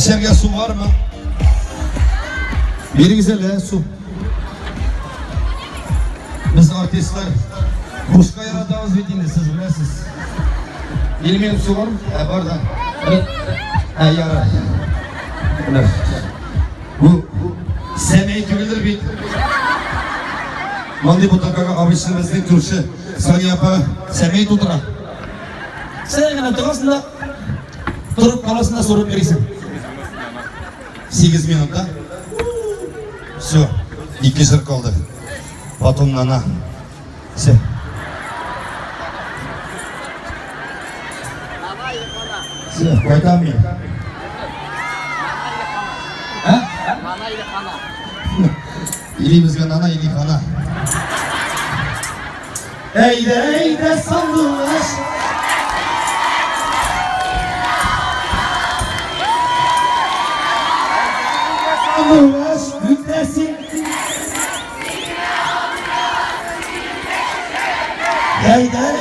Эчәргә су бармы? Бирегез әле су. Без артистлар бушка яратабыз бит инде, сез беләсез. Или минем су бармы? Ә, бар да. Ә, ярар. Менә. Бу сәмәй түгелдер бит. Мондый бутылкага обычно безнең күрше Сания апа сәмәй тутыра. Сәй генә торасың да, торып каласың да сорып йөрисең. 8 минут, да? Все, ике җыр калды. Потом нана. Все. Все, кайтам мин. Ә? Нана или хана? Или безгә нана, или хана. Әйдә, әйдә, сандугач. Сандугач, үтәсең. Әйдә.